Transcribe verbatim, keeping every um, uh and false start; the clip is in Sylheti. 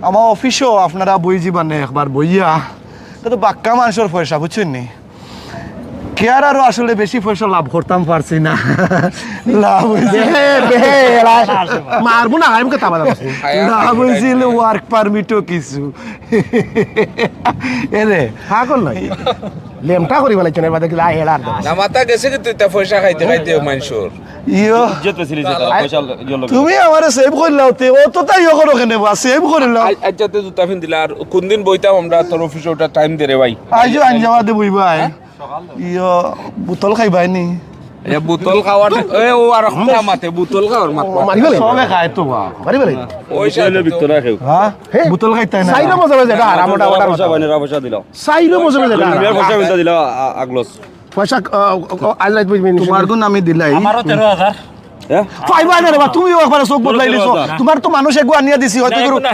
আমার অফিসও আপনারা বই জীবনে একবার বইয়া, তা তো বাক্কা মানুষের পয়সা, বুঝছেন নি? কেয়ার আরো আসলে বেশি পয়সা লাভ করতাম পারছি না। লাভ হয়েছে। হে, বে, এরা মারবো না, আমি কথা বলা বসে। লাভ হয়েছিল ওয়ার্ক পারমিটও কিছু। এরে, পাগল নাই। লেমটা করি বলেছেন, এবার দেখি লাই এলার দাও। না, মাথা গেছে কি তুই তা পয়সা খাইতে খাইতে মানুষের? ইয়ো, ইজ্জত বেশি লিছে তারা, পয়সা ইয়ে লগে। তুমি আমারে সেভ করিলাও, তে অত তাই ইয়ে করো কেনে বা, সেভ করিলাও। আজ যাতে জুতা ফিন দিলা, আর কোন দিন বইতাম আমরা তোর অফিসে, ওটা টাইম দে রে ভাই। আইজো আইন যাওয়া দে বইবাই। ইয়ো, বোতল খাইবাই নি? এ বোতল খাওয়ার, এ ও আর হমলা মাতে, বোতল খাওয়ার মাত। মারি বলে। সবে খায় তো বা। মারি বলে। ওই সাইডে তো। ভিতরে রাখেও। হ্যাঁ? বোতল খাইতে হয় না। সাইডে মজা হয়ে যায়, এটা হারাম, ওটা, ওটা, পয়সা ওটা। পাইনি, পয়সা দিলাও। সাইডে মজা হয়ে যায়, এটা তুমি আর হারাম। পয়সা পাইনি দিলাও, আ-, আগলস। পয়সা, আ, আ, আজ রাত বুঝবি, তোমার গুণ আমি দিলাই। হ্যাঁ? পাইবা না রে বা, তুমিও একবারে চোখ বদলাইলিছো। তোমার তো মানুষ এগু আনিয়া দিছি, হয়তো না, এগুলো না।